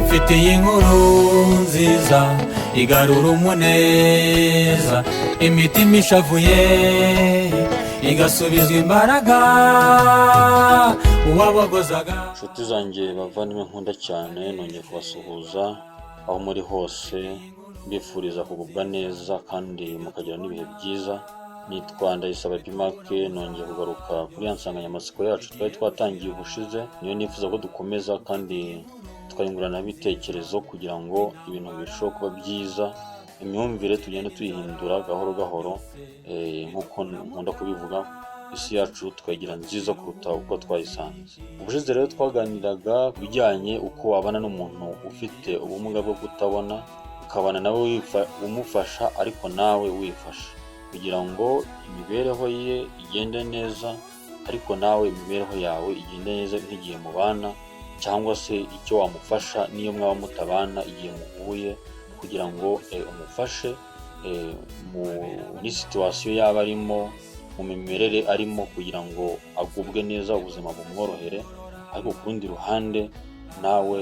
Ngufitiye inkuru nziza igarura umuneza, imitima ishavuye igasubizwa imbaraga, uwabogozaga. Inshuti zanjye, bavandimwe nkunda cyane, nongeye kubasuhuza aho muri hose, mbifuriza kugubwa neza kandi mukagira n'ibihe byiza. Nitwa Ndayisaba Epimake, nongeye kugaruka kuri ya nsanganyamatsiko yacu twari twatangiye ubushize. Niyo nifuza ko dukomeza kandi tukayungurana ibitekerezo kugira ngo ibintu birusheho kuba byiza, imyumvire tugenda tuyihindura gahoro gahoro, nk'uko nkunda kubivuga, isi yacu tukayigira nziza kuruta uko twayisanze. Ubushize rero twaganiraga ku bijyanye uko wabana n'umuntu ufite ubumuga bwo kutabona, ukabana nawe umufasha ariko nawe wifasha, kugira ngo imibereho ye igende neza, ariko nawe imibereho yawe igende neza nk'igihe mubana, cyangwa se icyo wamufasha niyo mwaba mutabana, igihe muhuye, kugira ngo umufashe muri situation yaba arimo, mu mimerere arimo, kugira ngo agubwe neza, ubuzima bumworohere, ariko ku rundi ruhande nawe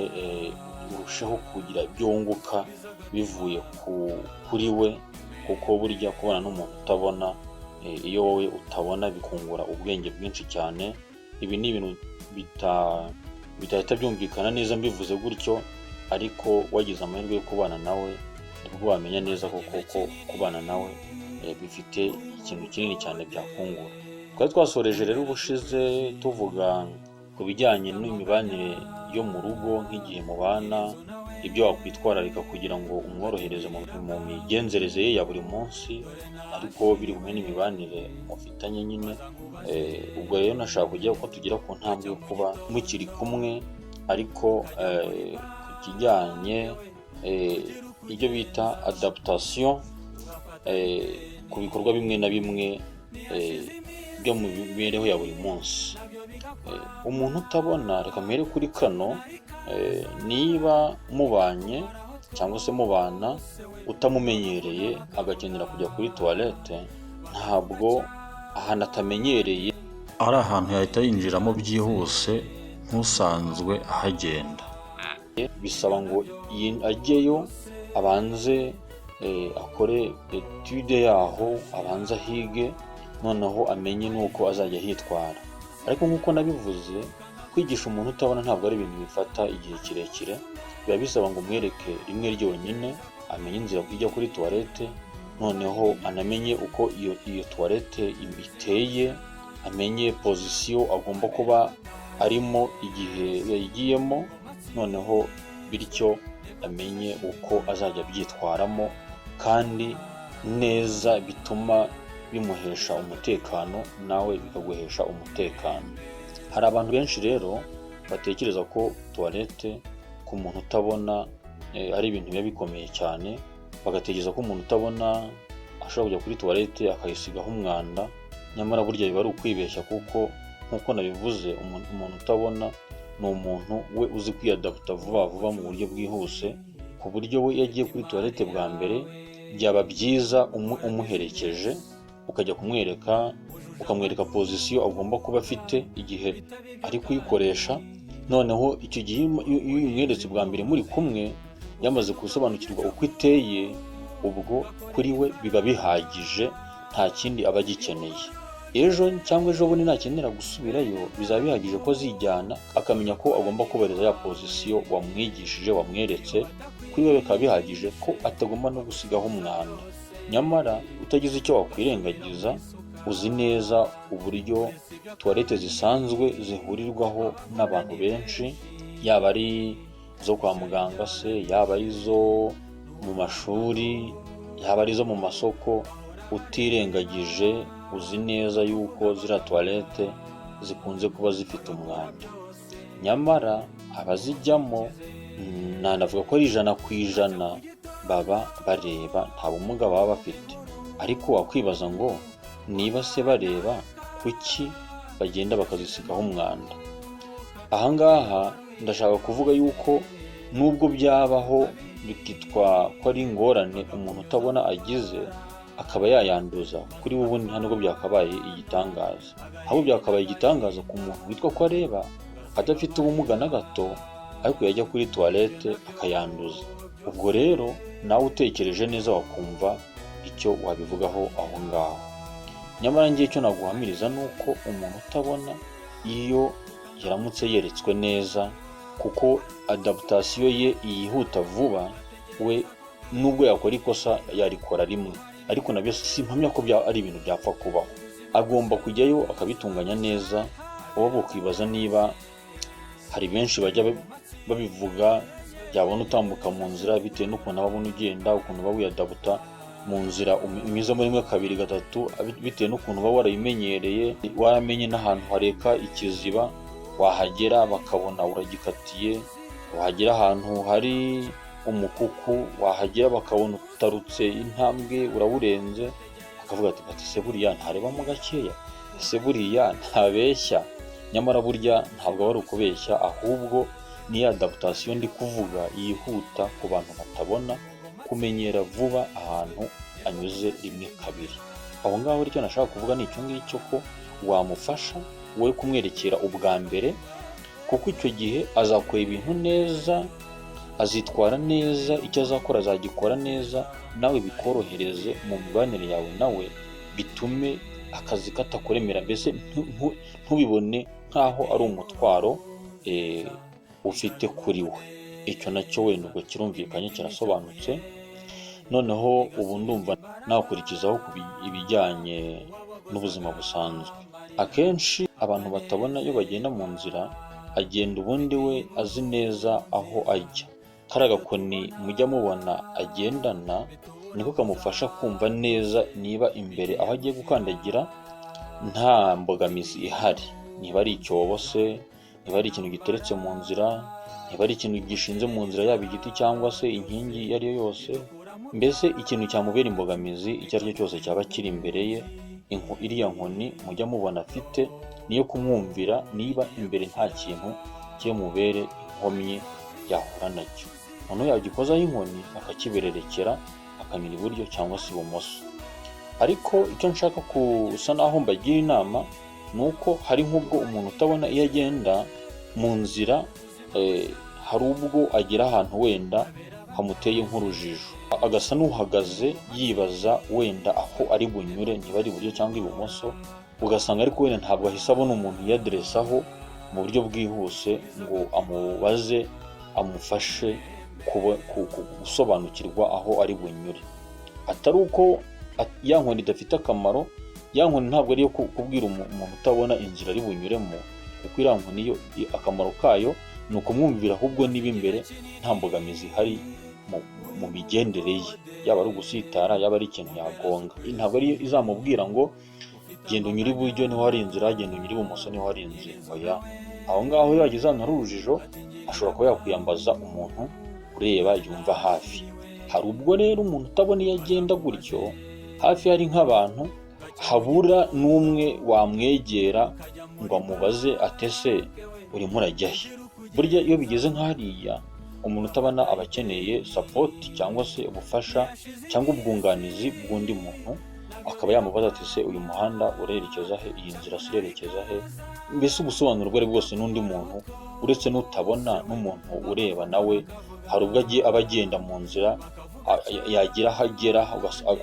urusheho kugira ibyo wunguka bivuye kuri we, kuko burya kubana n'umuntu utabona, iyo wowe utabona, bikungura ubwenge bwinshi cyane. Ibi ni ibintu bidahita byumvikana neza mbivuze gutyo, ariko wagize amahirwe yo kubana nawe nibwo wamenya neza koko ko kubana nawe bifite ikintu kinini cyane byakungura. Twari twasoreje rero ubushize tuvuga ku bijyanye n'imibanire yo mu rugo, nk'igihe mubana, ibyo wakwitwararika kugira ngo umworohereze mu migenzereze ye ya buri munsi, ariko biri kumwe n'imibanire mufitanye nyine. Ubwo rero nashaka kujya ko tugera ku ntambwe yo kuba mukiri kumwe, ariko ku kijyanye ibyo bita adaptation ku bikorwa bimwe na bimwe byo mu mibereho ya buri munsi. Umuntu utabona, reka mpere kuri kano, niba mubanye cyangwa se mubana utamumenyereye, agakenera kujya kuri toilette, ntabwo ahantu atamenyereye ari ahantu yahita yinjiramo byihuse nk'usanzwe ahagenda. Bisaba ngo ajyeyo, abanze akore étude yaho, abanze ahige, noneho amenye n'uko azajya ahitwara. Ariko nk'uko nabivuze, kwigisha umuntu utabona ntabwo ari ibintu bifata igihe kirekire. Biba bisaba ngo umwereke rimwe ryonyine, amenye inzira ijya kuri toilette, noneho anamenye uko iyo toilette iteye, amenye position agomba kuba arimo igihe yayigiyemo, noneho bityo amenye uko azajya abyitwaramo kandi neza, bituma bimuhesha umutekano, nawe bikaguhesha umutekano. Hari abantu benshi rero batekereza ko toilette ku muntu utabona ari ibintu biba bikomeye cyane, bagatekereza ko umuntu utabona ashobora kujya kuri toilette akayisigaho umwanda. Nyamara burya biba ari ukwibeshya, kuko nk'uko nabivuze, umuntu utabona ni umuntu we uzi kwiyadaputa vuba vuba mu buryo bwihuse, ku buryo we iyo agiye kuri toilette bwa mbere, byaba byiza umuherekeje, ukajya kumwereka, ukamwereka position agomba kuba afite igihe ari kuyikoresha. Noneho icyo gihe iyo uyimweretse bwa mbere muri kumwe, yamaze gusobanukirwa uko iteye, ubwo kuri we biba bihagije, nta kindi aba agikeneye. Ejo cyangwa ejo bundi nakenera gusubirayo, bizaba bihagije ko azijyana, akamenya ko agomba kubahiriza ya position wamwigishije, wamweretse. Kuri we bikaba bihagije ko atagomba no gusigaho umwanda. Nyamara utagize icyo wakwirengagiza, uzi neza uburyo toilette zisanzwe zihurirwaho n'abantu benshi, yaba ari izo kwa muganga se, yaba ari izo mu mashuri, yaba ari izo mu masoko, utirengagije uzi neza yuko ziriya toilette zikunze kuba zifite umwanda. Nyamara abazijyamo, nanavuga ko ari 100%, baba bareba, nta bumuga baba bafite. Ariko wakwibaza ngo niba se bareba, kuki bagenda bakazisigaho umwanda? Ahangaha ndashaka kuvuga yuko nubwo byabaho bikitwa ko ari ingorane umuntu utabona agize, akaba yayanduza, kuri we ubundi nta nubwo byakabaye igitangaza. Ahubwo byakabaye igitangaza ku muntu witwa ko areba, adafite ubumuga na gato. ariko yajya kuri toilette akayanduza. Ubwo rero nawe utekereje neza wakumva icyo wabivugaho aho ngaho. Nyamara ngiye icyo naguhamiriza ni uko umuntu utabona iyo yaramutse yeretswe neza, kuko adaptation ye yihuta vuba, we nubwo yakora ikosa yarikora rimwe, ariko nabyo simpamya ko ari ibintu byapfa kubaho. Agomba kujyayo akabitunganya neza. Wowe ukibaza niba hari benshi bajya babivuga, yabona utambuka mu nzira bitewe n'ukuntu aba abona ugenda, ukuntu uba wiyadabuta mu nzira unyuzamo rimwe, kabiri, gatatu, bitewe n'ukuntu uba warabimenyereye, waramenye n'ahantu hareka ikiziba, wahagera bakabona uragikatiye, wahagera ahantu hari umukuku, wahagera bakabona utarutse intambwe urawurenze, bakavuga ati "Ese buriya ntarebamo gakeya? Ese buriya ntabeshya?" Nyamara burya ntabwo aba ari ukubeshya, ahubwo ni ya adaptation ndi kuvuga yihuta ku bantu batabona, kumenyera vuba ahantu anyuze rimwe, kabiri. Aho ngaho icyo nashaka kuvuga ni icyo ngicyo, ko wamufasha wowe kumwerekera ubwa mbere, kuko icyo gihe azakora ibintu neza, azitwara neza, icyo azakora azagikora neza, nawe bikorohereze mu mibanire yawe nawe, bitume akazi katakuremera, mbese ntubibone nk'aho ari umutwaro ufite kuri we. Icyo nacyo wenda ubwo kirumvikanye, kirasobanutse. Noneho ubu ndumva nakurikizaho ku ibijyanye n'ubuzima busanzwe. Akenshi abantu batabona iyo bagenda mu nzira, agenda ubundi we azi neza aho ajya. Kariya gakoni mujya mubona agendana niko kamufasha kumva neza niba imbere aho agiye gukandagira nta mbogamizi ihari, niba ari icyobo se, niba ari ikintu giteretse mu nzira, niba ari ikintu gishinze mu nzira, yaba igiti cyangwa se inkingi iyo ari yo yose, mbese ikintu cyamubera imbogamizi icyo ari cyo cyose cyaba kiri imbere ye. Iriya nkoni mujya mubona afite niyo kumwumvira niba imbere nta kintu kimubere inkomyi yahura nacyo. Noneho yagikozaho inkoni akakibererekera, akanyura iburyo cyangwa se ibumoso. Ariko icyo nshaka gusa naho mbagira inama ni uko hari nk'ubwo umuntu utabona iyo agenda mu nzira, hari ubwo agera ahantu wenda hamuteye nk'urujijo, agasa n'uhagaze yibaza wenda aho ari bunyure, niba ari iburyo cyangwa ibumoso, ugasanga ariko wenda ntabwo ahise abona umuntu yiyaderesaho mu buryo bwihuse ngo amubaze, amufashe gusobanukirwa aho ari bunyure. Atari uko ya nkoni idafite akamaro. Ya nkoni ntabwo ari iyo kubwira umuntu utabona inzira ari bunyuremo, kuko iriya nkoni yo akamaro kayo ni ukumwumvira ahubwo niba imbere nta mbogamizi ihari mu migendere ye, yaba ari ugusitara, yaba ari ikintu yagonga. Ntabwo ariyo izamubwira ngo genda unyure iburyo niho hari inzira, genda unyure ibumoso niho hari inzira. Oya, aho ngaho iyo yageze ahantu hari urujijo ashobora kuba yakwiyambaza umuntu ureba yumva hafi. Hari ubwo rero umuntu utabona iyo agenda gutyo hafi hari nk'abantu, habura n'umwe wamwegera ngo amubaze atese urimo urajya he? Burya iyo bigeze nk'hariya, umuntu utabona aba akeneye support cyangwa se ubufasha cyangwa ubwunganizi bw'undi muntu, akaba yamubaza ati se uyu muhanda urerekeza he? Iyi nzira se irerekeza he? Mbese ubusobanuro ubwo ari bwose n'undi muntu, uretse n'utabona, n'umuntu ureba nawe hari ubwo aba agenda mu nzira, yagira aho agera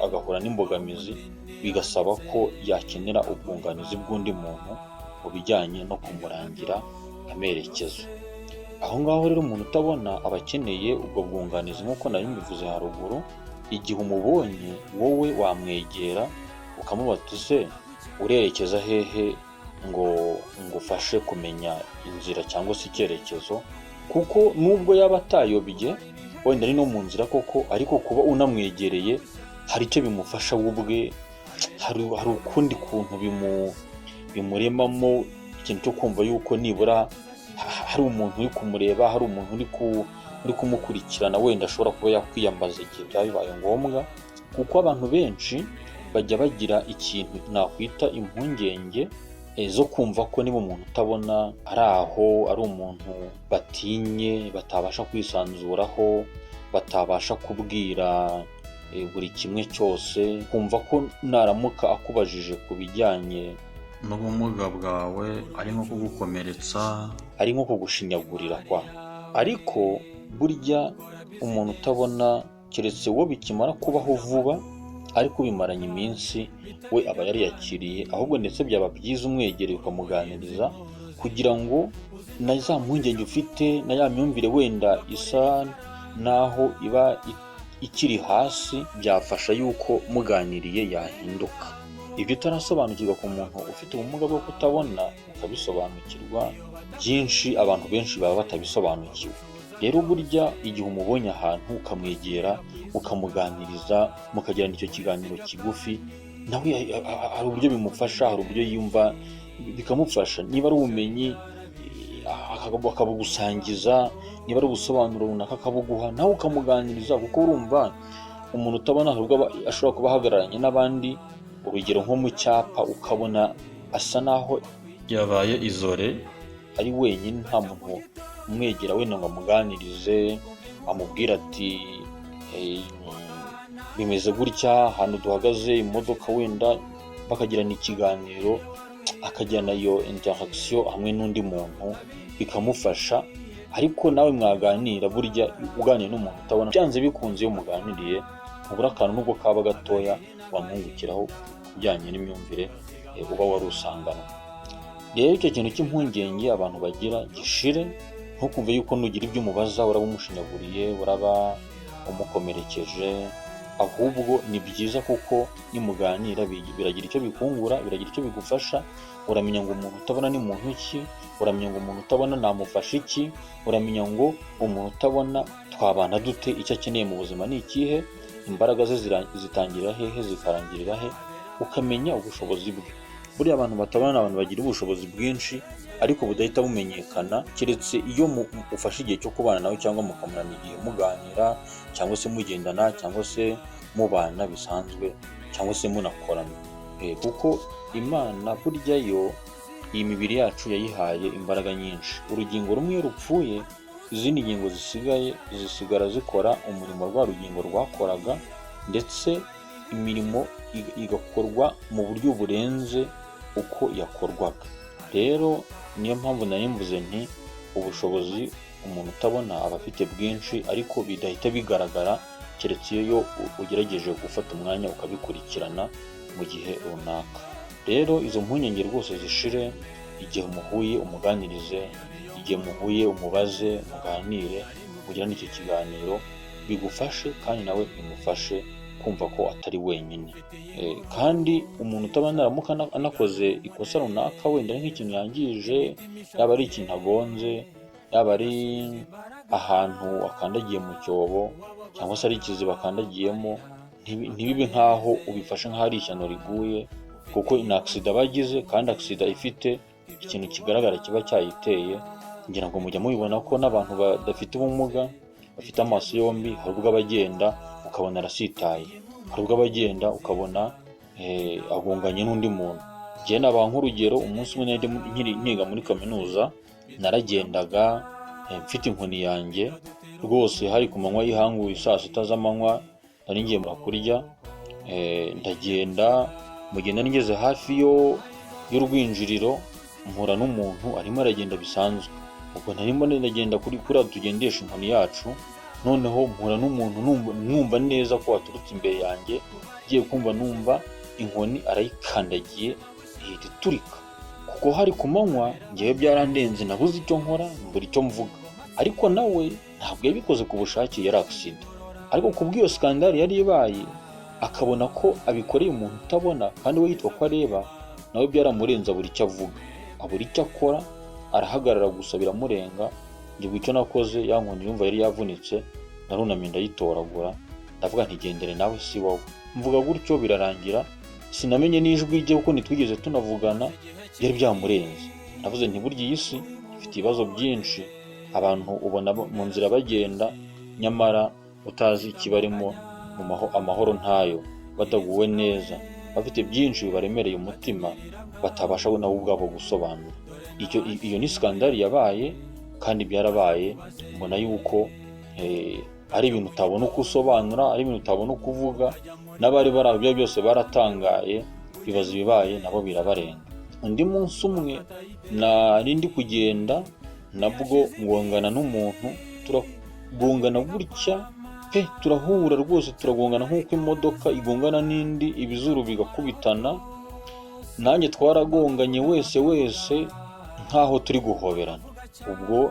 agahura n'imbogamizi, bigasaba ko yakenera ubwunganizi bw'undi muntu mu bijyanye no kumurangira amerekezo. Aho ngaho rero umuntu utabona aba akeneye ubwo bwunganizi nk'uko nari mbivuze haruguru. Igihe umubonye, wowe wamwegera ukamubaza uti se urerekeza hehe, ngo ngufashe kumenya inzira cyangwa se icyerekezo? Kuko nubwo yaba atayobye, wenda ari no mu nzira koko, ariko kuba unamwegereye hari icyo bimufasha we ubwe, hari ukundi kuntu bimuremamo ikintu cyo kumva yuko nibura hari umuntu uri kumureba, hari umuntu uri kumukurikirana, wenda ashobora kuba yakwiyambaza igihe byaba bibaye ngombwa. Kuko abantu benshi bajya bagira ikintu nakwita impungenge zo kumva ko niba umuntu utabona ari aho, ari umuntu batinye, batabasha kwisanzuraho, batabasha kubwira buri kimwe cyose, kumva ko naramuka akubajije ku bijyanye n'ubumuga bwawe ari nko kugukomeretsa, ari nko kugushinyagurira kwa. Ariko burya umuntu utabona, keretse wo bikimara kubaho vuba, ariko bimaranye iminsi we aba yariyakiriye. Ahubwo ndetse byaba byiza umwegereye ukamuganiriza, kugira ngo na za mpungenge ufite na ya myumvire wenda isa naho iba ikiri hasi, byafasha yuko muganiriye yahinduka. Ibyo utarasobanukirwa ku muntu ufite ubumuga bwo kutabona ukabisobanukirwa. Byinshi abantu benshi baba batabisobanukiwe. Rero burya igihe umubonye ahantu ukamwegera, ukamuganiriza, mukagirana icyo kiganiro kigufi, nawe hari uburyo bimufasha, hari uburyo yumva bikamufasha. Niba ari ubumenyi akabugusangiza, niba ari ubusobanuro runaka akabuguha, nawe ukamuganiriza. Kuko urumva umuntu utabona hari ubwo ashobora kuba ahagararanye n'abandi, urugero nko mu cyapa, ukabona asa naho yabaye isolé, ari wenyine, nta muntu umwegera wenda ngo amuganirize, amubwire ati: "Bimeze gutya ahantu duhagaze, imodoka wenda", bakagirana ikiganiro, akagirana iyo interaction hamwe n'undi muntu, bikamufasha. Ariko nawe mwaganira, burya uganira n'umuntu utabona, byanze bikunze iyo muganiriye ntubura akantu nubwo kaba gatoya wamwungukiraho ku bijyanye n'imyumvire uba wari usanganwe. Rero icyo kintu cy'impungenge abantu bagira gishire. Ntukumve yuko nugira ibyo umubaza uraba umushinyaguriye, uraba umukomerekeje. Ahubwo ni byiza, kuko nimuganira biragira icyo bikungura, biragira icyo bigufasha. Uramenya ngo umuntu utabona ni muntu ki, uramenya ngo umuntu utabona namufasha iki, uramenya ngo umuntu utabona twabana dute, icyo akeneye mu buzima ni ikihe, imbaraga ze zitangirira hehe zikarangirira he, ukamenya ubushobozi bwe. Buriya abantu batabona ni abantu bagira ubushobozi bwinshi ariko budahita bumenyekana, keretse iyo ufashe igihe cyo kubana nawe, cyangwa mukamarana igihe muganira, cyangwa se mugendana, cyangwa se mubana bisanzwe, cyangwa se munakorana. Kuko Imana burya yo iyi mibiri yacu yayihaye imbaraga nyinshi. Urugingo rumwe iyo rupfuye, izindi ngingo zisigaye zisigara zikora umurimo rwa rugingo rwakoraga, ndetse imirimo igakorwa mu buryo burenze uko yakorwaga. Rero niyo mpamvu nari mvuze nti ubushobozi umuntu utabona aba afite bwinshi, ariko bidahita bigaragara, keretse iyo ugerageje gufata umwanya ukabikurikirana mu gihe runaka. Rero izo mpungenge rwose zishire. Igihe muhuye umuganirize, igihe muhuye umubaze, muganire, mugirane icyo kiganiro, bigufashe kandi nawe bimufashe kumva ko atari wenyine. Kandi umuntu utabona naramuka anakoze ikosa runaka, wenda ari nk'ikintu yangije, yaba ari ikintu agonze, yaba ari ahantu akandagiye mu cyobo, cyangwa se ari ikiziba akandagiyemo, ntibibe nk'aho ubifashe nk'aho ari ishyano riguye, kuko ni accident aba agize, kandi accident ifite ikintu kigaragara kiba cyayiteye. Ngira ngo mujya mubibona ko n'abantu badafite ubumuga bafite amaso yombi, hari ubwo aba agenda ukabona arasitaye, hari ubwo aba agenda ukabona agonganye n'undi muntu. Njyewe nabaha nk'urugero: umunsi umwe nari nkiri nkiga muri kaminuza, naragendaga mfite inkoni yanjye rwose, hari ku manywa y'ihangu, saa 6 z'amanywa, nari ngiye kurya. Ndagenda, mu gihe nari ngeze hafi yo y'urwinjiriro, mpura n'umuntu arimo aragenda bisanzwe. Ubwo narimo ndagenda kuri kuriya tugendesha inkoni yacu, noneho mpura n'umuntu numva neza ko waturutse imbere yanjye. Ngiye kumva numva inkoni arayikandagiye, ihita iturika. Kuko hari ku manywa, ngewe byarandenze, nabuze icyo nkora, mbura icyo mvuga. Ariko nawe ntabwo yabikoze ku bushake, yari accident. Ariko ku bw'iyo scandale yari ibaye, akabona ko abikoreye umuntu utabona kandi we yitwa ko areba, nawe byaramurenze, abura icyo avuga, abura icyo akora, arahagarara gusa, biramurenga. Njye icyo nakoze, ya nkoni yumva yari yavunitse, narunamye ndayitoragura, ndavuga nti: "Gendere nawe si wowe." Mvuga gutyo birarangira, sinamenye n'ijwi rye kuko ntitwigeze tunavugana, byari byamurenze. Navuze nti: "Burya iyi si ifite ibibazo byinshi." Abantu ubona mu nzira bagenda, nyamara utazi ikibarimo, mu amahoro ntayo, badaguwe neza, bafite byinshi bibaremereye umutima batabasha nabo ubwabo gusobanura. Iyo ni scandale yabaye kandi byarabaye. Mbona yuko ari ibintu utabona uko usobanura, ari ibintu utabona uko uvuga. N'abari bari aho, ibyo byose baratangaye, bibaza ibibaye, nabo birabarenga. Undi munsi umwe nari ndi kugenda, Nabwo ngongana n'umuntu, turagongana gutya pe, turahura rwose, turagongana nk'uko imodoka igongana n'indi, ibizuru bigakubitana. Nanjye twaragonganye wese wese nk'aho turi guhoberana. Ubwo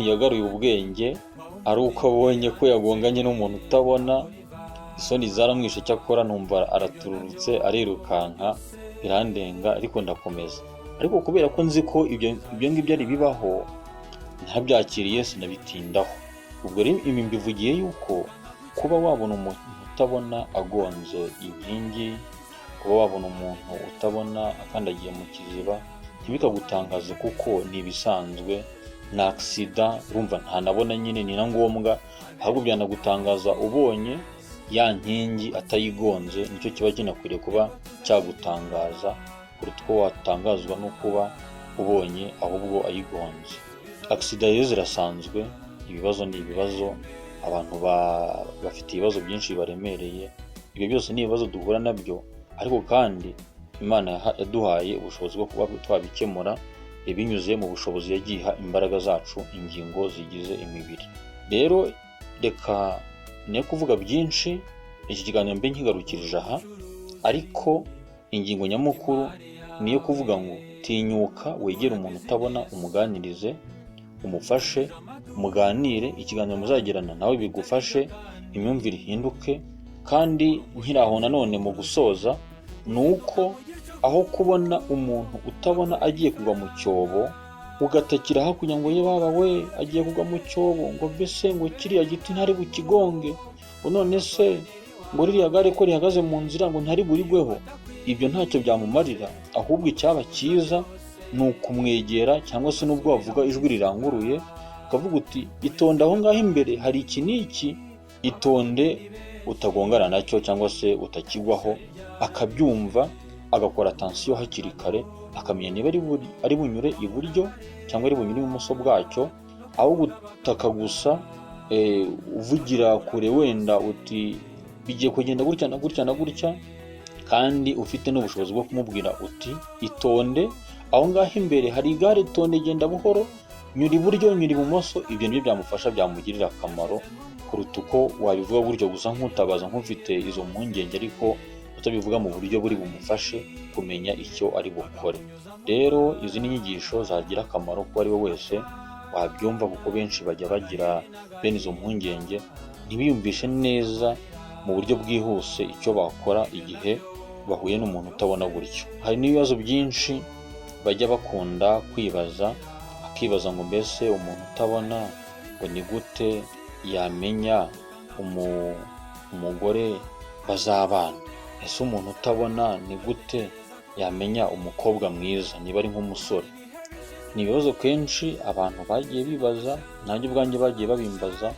yagaruye ubwenge ari uko abonye ko yagonganye n'umuntu utabona. Isoni zaramwishe, cyakora numva aratururutse arirukanka, birandenga, ariko ndakomeza. Ariko kubera ko nzi ko ibyo ngibyo ari bibaho, ntabyakiriye, sinabitindaho. Ubwo rero ibi mbivugiye yuko kuba wabona umuntu utabona agonze inkingi, kuba wabona umuntu utabona akandagiye mu kiziba, ntibikagutangaze kuko ni ibisanzwe, ni accident. Urumva ntanabona nyine, ni na ngombwa. Ahubwo byanagutangaza ubonye ya nkingi atayigonze. Nicyo kiba kinakwiriye kuba cyagutangaza kuruta uko watangazwa no kuba ubonye ahubwo ayigonze. Accident rero zirasanzwe, ibibazo ni ibibazo, abantu bafite ibibazo byinshi bibaremereye. Ibyo byose ni ibibazo duhura nabyo, ariko kandi Imana yaduhaye ubushobozi bwo kuba twabikemura binyuze mu bushobozi yagiye iha imbaraga zacu, ingingo zigize imibiri. Rero reka ne kuvuga byinshi, iki kiganiro mbe nkigarukirije aha, ariko ingingo nyamukuru ni iyo kuvuga ngo tinyuka wegere umuntu utabona, umuganirize, umufashe, muganire. Ikiganiro muzagirana nawe bigufashe imyumvire ihinduke. Kandi nkiri aho nanone, mu gusoza, ni uko aho kubona umuntu utabona agiye kugwa mu cyobo ugatakira hakurya ngo: "Ye baba we, agiye kugwa mu cyobo," ngo: "Mbese ngo kiriya giti ntari bukigonge?" ngo: "None se ngo ririya gare ko rihagaze mu nzira, ngo ntari burigweho?" Ibyo ntacyo byamumarira. Ahubwo icyaba cyiza ni ukumwegera, cyangwa se n'ubwo wavuga ijwi riranguruye, ukavuga uti: "Itonde, aho ngaho imbere hari iki n'iki, itonde utagongana nacyo cyangwa se utakigwaho." Akabyumva, agakora attention hakiri kare, akamenya niba ari bunyure iburyo cyangwa ari bunyure ibumoso bwacyo. Aho gutaka gusa uvugira kure wenda uti: "Bigiye kugenda gutya na gutya na gutya," kandi ufite n'ubushobozi bwo kumubwira uti: "Itonde, aho ngaho imbere hari igare, itonde, genda buhoro, nyura iburyo, nyura ibumoso." Ibyo nibyo byamufasha, byamugirira akamaro kuruta uko wabivuga gutyo gusa nk'utabaza, nk'ufite izo mpungenge, ariko utabivuga mu buryo buri bumufashe kumenya icyo ari bukore. Rero izi ni inyigisho zagira akamaro ku ari we wese wabyumva, kuko benshi bajya bagira bene izo mpungenge, ntibiyumvishe neza mu buryo bwihuse icyo bakora igihe bahuye n'umuntu utabona gutyo. Hari n'ibibazo byinshi bajya bakunda kwibaza, akibaza ngo: "Mbese umuntu utabona ngo ni gute yamenya umugore bazabana? Ese umuntu utabona ni gute yamenya umukobwa mwiza niba ari nk'umusore?" Ni ibibazo kenshi abantu bagiye bibaza, nanjye ubwanjye bagiye babimbaza.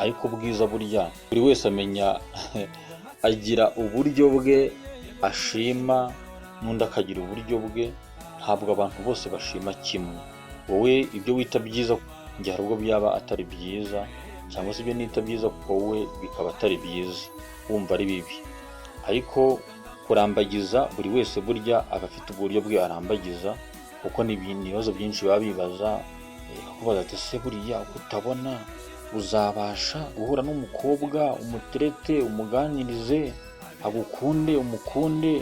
Ariko ubwiza burya buri wese amenya, agira uburyo bwe ashima, n'undi akagira uburyo bwe. Ntabwo abantu bose bashima kimwe. Wowe ibyo wita byiza, njye hari ubwo byaba atari byiza, cyangwa se ibyo nita byiza wowe bikaba atari byiza, wumva ari bibi. Ariko kurambagiza, buri wese burya aba afite uburyo bwe arambagiza, kuko ni ibibazo byinshi baba bibaza. Kubaza ati: "Ese buriya uko utabona uzabasha guhura n'umukobwa, umuterete, umuganirize, agukunde, umukunde,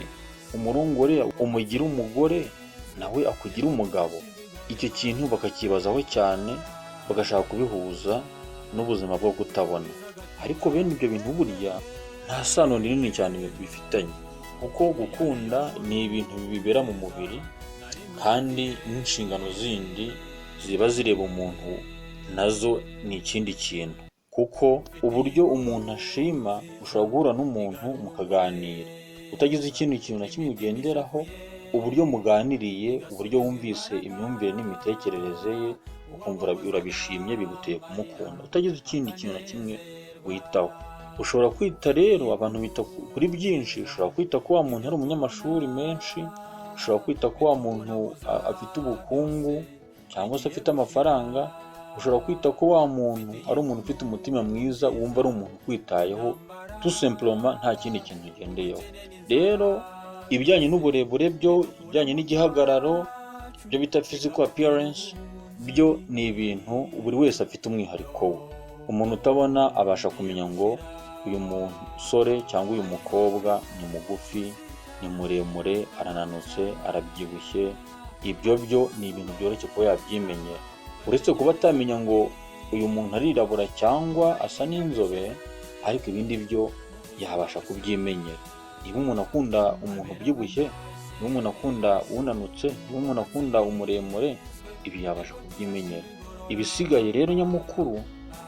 umurongore, umugire umugore, nawe akugire umugabo?" Icyo kintu bakakibazaho cyane, bagashaka kubihuza n'ubuzima bwo kutabona. Ariko bene ibyo bintu burya nta sano rinini cyane bifitanye, kuko gukunda ni ibintu bibera mu mubiri, kandi n'inshingano zindi ziba zireba umuntu nazo ni ikindi kintu. Kuko uburyo umuntu ashima, ushobora guhura n'umuntu mukaganira utagize ikindi kintu na kimwe ugenderaho, uburyo muganiriye, uburyo wumvise imyumvire n'imitekerereze ye, ukumva urabishimye, biguteye kumukunda, utagize ikindi kintu na kimwe witaho. Ushobora kwita rero, abantu bita kuri byinshi. Ushobora kwita ko wa muntu ari umunyamashuri menshi, ushobora kwita ko wa muntu afite ubukungu cyangwa se afite amafaranga, ushobora kwita ko wa muntu ari umuntu ufite umutima mwiza, wumva ari umuntu ukwitayeho, tout simplement, nta kindi kintu ugendeyeho. Rero ibijyanye n'uburebure byo, ibijyanye n'igihagararo, ibyo bita physical appearance, Byo ni ibintu buri wese afite umwihariko we. Umuntu utabona abasha kumenya ngo uyu musore cyangwa uyu mukobwa ni mugufi, ni muremure, arananutse, arabyibushye. Ibyo byo ni ibintu byoroshye kuba yabyimenyera, uretse kuba atamenya ngo uyu muntu arirabura cyangwa asa n'inzobe, ariko ibindi byo yabasha kubyimenyera. Niba umuntu akunda umuntu ubyibushye, niba umuntu akunda unanutse, niba umuntu akunda umuremure, ibi yabasha kubyimenyera. Ibisigaye rero nyamukuru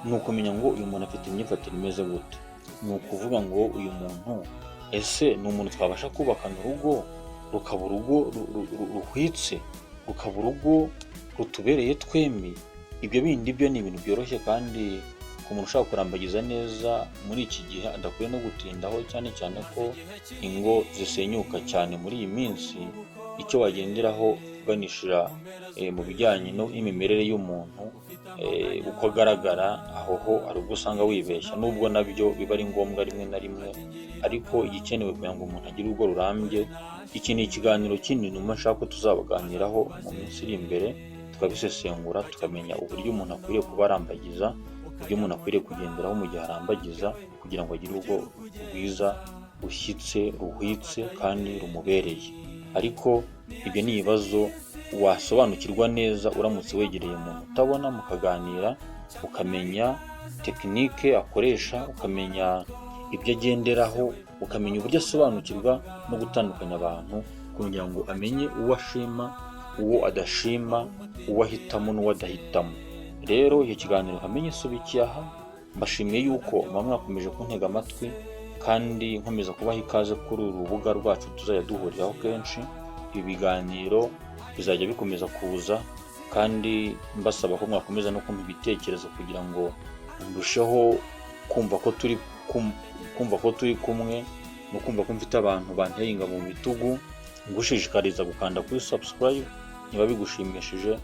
ni ukumenya ngo uyu muntu afite imyifatire imeze gute. Ni ukuvuga ngo uyu muntu ese ni umuntu twabasha kubakana urugo, rukaba urugo ruhwitse, rukaba urugo rutubereye twembi? Ibyo bindi byo ni ibintu byoroshye, kandi ku muntu ushaka kurambagiza neza muri iki gihe adakwiye no gutindaho, cyane cyane ko ingo zisenyuka cyane muri iyi minsi. Icyo wagenderaho uganishira mu bijyanye n'imimerere y'umuntu, uko agaragara, aho ho hari ubwo usanga wibeshya, nubwo nabyo biba ari ngombwa rimwe na rimwe. Ariko igikenewe kugira ngo umuntu agire urugo rurambye, iki ni ikiganiro kinini numva nshaka ko tuzabaganiraho mu minsi iri imbere, tukabisesengura, tukamenya uburyo umuntu akwiriye kuba arambagiza, ibyo umuntu akwiriye kugenderaho mu gihe arambagiza, kugira ngo agire urugo rwiza, rushyitse, ruhwitse kandi rumubereye. Ariko ibyo ni ibibazo wasobanukirwa neza uramutse wegereye umuntu utabona, mukaganira, ukamenya technique akoresha, ukamenya ibyo agenderaho, ukamenya uburyo asobanukirwa no gutandukanya abantu, kugira ngo amenye uwo ashima, uwo adashima, uwo ahitamo n'uwo adahitamo. Rero icyo kiganiro kamenye isubikiye aha. Mbashimiye yuko muba mwakomeje kuntega amatwi, kandi nkomeza kubaha ikaze kuri uru rubuga rwacu tuzajya duhuriraho kenshi. Ibi biganiro bizajya bikomeza kuza, kandi mbasaba ko mwakomeza no kumpa ibitekerezo kugira ngo ndusheho kumva ko turi kumwe no kumva ko mfite abantu banteye ingabo mu bitugu. Ngushishikariza gukanda kuri subscribe niba bigushimishije,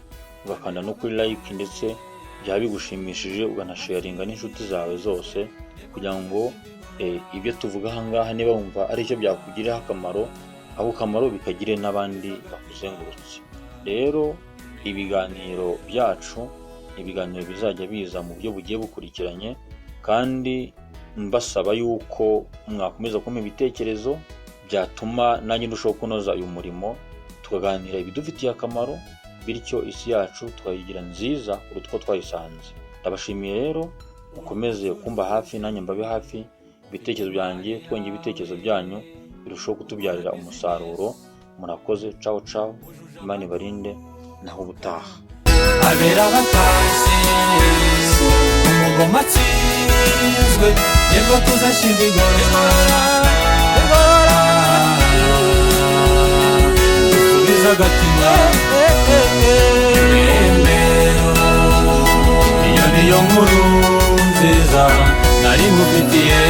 ugakanda no kuri like, ndetse byaba bigushimishije ukanasharinga n'inshuti zawe zose, kugira ngo ibyo tuvuga aha ngaha, niba wumva ari icyo byakugiriraho akamaro, ako kamaro bikagire n'abandi bakuzengurutse. Rero ibiganiro byacu ni ibiganiro bizajya biza mu buryo bugiye bukurikiranye, kandi mbasaba yuko mwakomeza kumpa ibitekerezo byatuma nanjye ndushaho kunoza uyu murimo, tukaganira ibidufitiye akamaro, bityo isi yacu tukayigira nziza kuruta uko twayisanze. Ndabashimiye rero, mukomeze kumba hafi, nanjye mbabe hafi. Ibitekerezo byanjye twongeye ibitekerezo byanyu birushaho kutubyarira umusaruro. Murakoze, cawu cawu, Imana ibarinde, naho ubutaha. Abera batashye, umugoma atsinzwe, nibwo tuzashyirwa igorora, dusubize agatima irembero. Iyo niyo nkuru nziza nari ngufitiye.